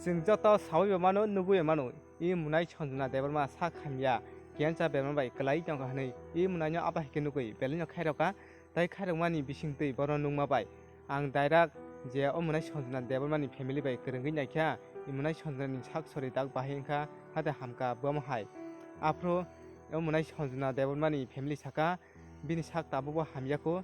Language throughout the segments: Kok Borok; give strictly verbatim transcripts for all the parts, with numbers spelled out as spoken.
Chwng joto sawi bo mano, nugwi bo mano, i Munai Sanjana Debbarma sak hamya cancer bemar bai kwlai tongkha hwnwi. I Munaino abo hai khe nugwi belaino khairokha, tai khairokmani bisingtwi bono nukma bai ang direct je o Munai Sanjana Debbarmani family bai kwrwngwi naikha, i Munai Sanjanani sak sori dak bahai wngkha, hade hamkha bomo hai. Aphuru o Munai Sanjana Debbarmani family saka, bini sak tabukbo hamya kho.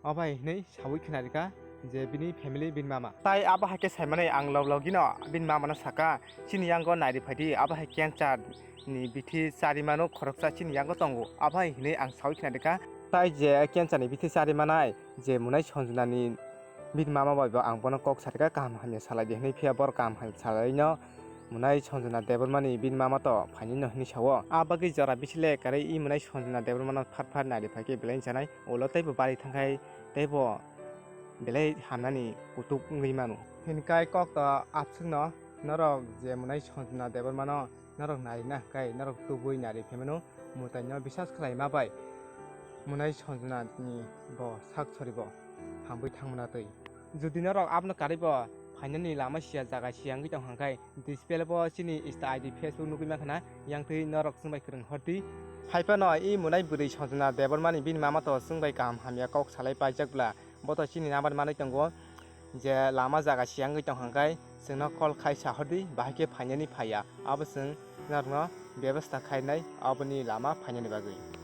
Obo hai hwnwi sawi khna rikha je bini family, bini mama. Tai abo hai khe saimanwi ang log logino bini mamano saka, "Chini yango nairi phaidi, abo hai cancer ni bithi charimano khoroksa chini yango tongo." Abo hai hwnwi ang sawi khna rikha. Tai je cancer ni bithi charimanai je Munai Sanjanani bini mama bai bo ang bono kok sa rikha, "Kaham hamya salai di," hwnwi, phiya bor kaham hamya salaino Munai Sanjana Debbarmani bini mama to phainino hwnwi sao. A bagwi jora bisi le kwrwi i Munai Sanjana Debbarmano phar phar nairi phai khe belai chanai. Ulo teibo bari thangkhai teibo belai hamnani kutuk wngwi mano. Hwnkhai kok to abswkno norok je Munai Sanjana Debbarmano norok nairina hwnkhe norok tubui nairi phaimano mwtaino bisas khlaima bai Munai Sanjanani bo sak soribo hamwi thangmana twi. Jodi norok abono karwi bo phainani lama siya jaga siya wngwi tong hwnkhe display bo chini Insta I D, Facebook nugwi mankha na, yang twi norok chwngbai kwrwng hordi. Haiphano i Munai bwrwi Sanjana Debbarmani bini mama to chwngbai kaham hamya kok salai paijak bwla, bo to chini number manwi tongo, je lama jaga siya wngwi tong hwnkhe chwngno call khai sa hordi, bahai khe phainani phaiya, abo chwng norokno bebasta khainai aboni lama phainani bagwi.